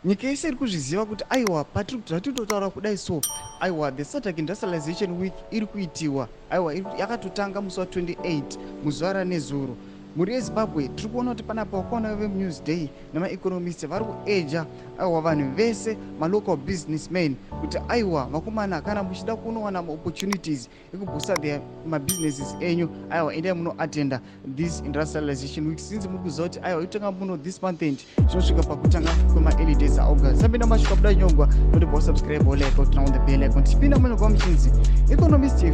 Nyika yese iri kuzviziva kuti aiwa, zvatitotaura kudai so, aiwa, the SADC Industrialization Week iri kuitiwa. Aiwa, yakatotanga musi wa28, muzuva ranezuro. Mhuri yeZimbabwe, tiri kuona kuti panapa wakaona vemuNewsDay nemaEconomist vari kuurger, aiwa, vanhu vese, malocal businessmen, kuti aiwa vakomana, kana muchida kunowana maopportunities ekuboosta their mabusinesses enyu, aiwa, endai munoattenda this Industrialization Week, since muri kuziva kuti aiwa itanga muno this month end, zvinosvika pakutanga kwemaearly days aAugust. Sapinda masvika buda nyongwa notibva subscribe, like, turn on the bell icon. Tichipinda munyongwa muchinzi Economist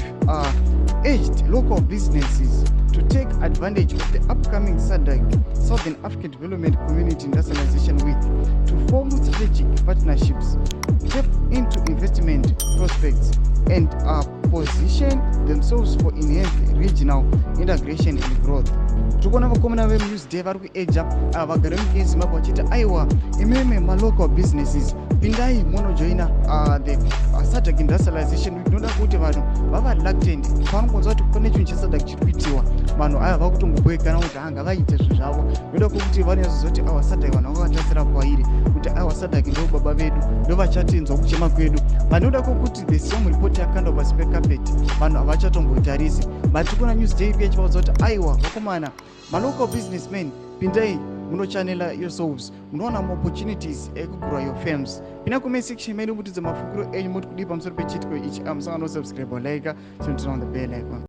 urged local businesses to take advantage of the upcoming SADC, Southern African Development Community, Industrialization Week to form strategic partnerships, tap into investment prospects and position themselves for enhanced regional integration and growth. Tiri kuona vakomana vemuNewsDay vari kuurger vagari vemunyika yeZimbabwe vachiti aiwa, imimi malocal businesses, pindai munojoina the SADC Industrialization Week. Inoda kuti vanhu vava reluctant pavanongonzwa kuti kune chinhu cheSADC chiri kuitiwa, vanhu aya vakutongoboekana kuti hanga vaite zvinhu zvavo. Noda kwokuti vanonyatsoziva kuti aiwa, SADC vanhu vakatarisira kwairi kuti aiwa, SADC ndo baba vedu, ndo vachatinzwa kuchema kwedu. Vanoda kwokuti the same report yakandwa pasi pecarpet, vanhu havachatombotarisi. But tiri kuona Newsday iri ichivaudza kuti aiwa vakomana, malocal businessmen, pindai munochannela yourselves, munowana maopportunities ekugrow your firms. Pinda comment section medu, mutidze mafungiro enyu, muti kudii pamusoro pechiitiko ichi. Amusangano, subscribe, like, turn on the bell icon.